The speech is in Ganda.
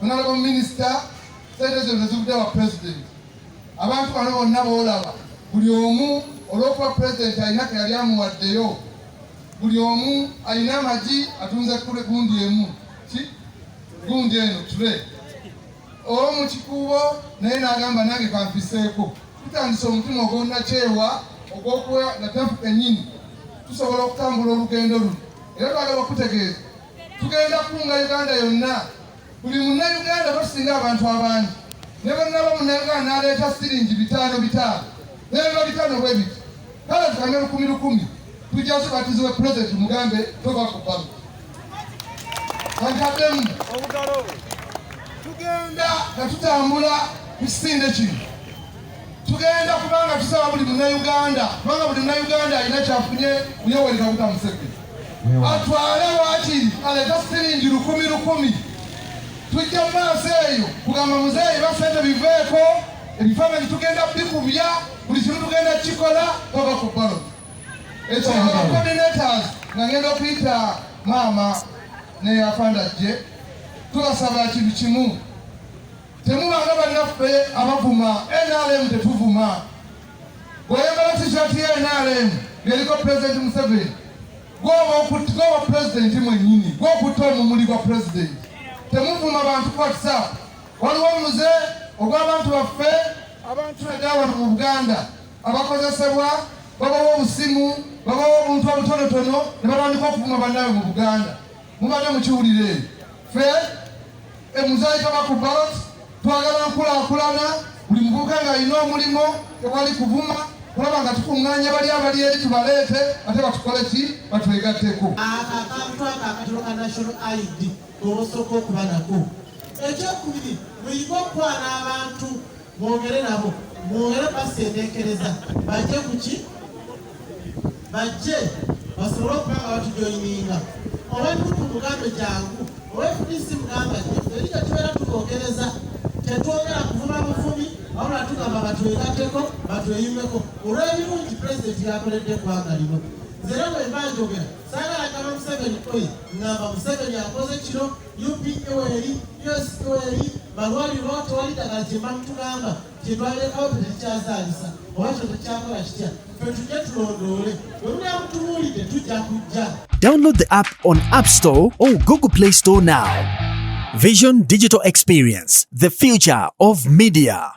Honorable Minister, sente zino tezivudde wa President. Abantu bano bonna boolaba, buli omu olw'okuba Pulezidenti alina ke yali amuwaddeyo, buli omu alina amagi atunze kule gundi emu ki gundi eno tule omu kikuubo naye n'agamba nange kanfiseeko. Tutandise omutima ogwonnakyewa ogw'okuwa nga taffe kennyini tusobola okutambula olugendo luno, era twagala okutegeeza tugenda kukunga Uganda yonna. Buli Munnayuganda batusinga abantu abangi, ne bwenaba Munnayuganda n'aleeta siringi 500 500, nebiba 500 bwe biti, kale tukamye 1000 1000, tujja tubatizibwe Pulezidenti mugambe tova ku balo kankaddemu. Tugenda nga tutambula ku kisinde kino, tugenda kubanga tusaba buli Munnayuganda, kubanga buli Munnayuganda alina kyafunye ku Yoweri Kaguta Museveni, atwale waakiri aleeta siringi 1000 1000. Tujja mu maaso eyo kugamba muzeeyi basente biveeko, ebifaananyi tugenda bikubya, buli kimu tugenda kikola tova ku ballot. Ekirala, coordinators, nga ngenda okuyita maama ne afanda jje, tubasaba kintu kimu: temubanga bannaffe abavuma NRM. Tetuvuma. Bw'oyambala T-shirt ya NRM ng'eriko President Museveni, gwoba pulezidenti mwennyini, gwokutta omumuli gwa pulezidenti. Temuvuma bantu ku WhatsApp. Waliwo omuze ogw'abantu baffe, abantu naddala wano mu Buganda, abakozesebwa, babawa obusimu, babawa obuntu obutonotono ne batandika okuvuma bannaabwe mu Buganda. Mubadde mukiwulira eyo. Ffe emuzayi taba ku ballot, twagala nkulaakulana, buli muvubuka ng'alina omulimu, tewali kuvuma, kulaba nga tukuŋŋaanya bali abali eri tubaleete ate batukole ki, batwegatteko. Ako akantu ako akatono ka national ID koba osooka okuba nako. Ekyokubiri, muyige okukwana abantu, mwogere nabo, mwongere basendekereza bajje kuki, bajje basobole okuba nga batujoyininga. Owe NUP mugambe jangu, owe FDC mugamba jje. Eri gye tubeera tubogereza, tetwogera kuvuma buvumi, wabula tugamba batwegatteko, batweyimeko olw'ebirungi pulezidenti yakoledde eggwanga lino. Nze era bwe mba njogera saagala gamba Museveni oyi, ŋŋamba Museveni akoze kino, UPE weeri, US weeri, malwaliro tewali ddagala, kyemba mutugamba kyetwalekawo tetukyazaalisa oba kyo tekyakola kitya. Ffe tujje tulondoole, bwe munaamutubuulidde tujja kujja. Download the app on App Store or Google Play Store now. Vision Digital Experience, the future of media.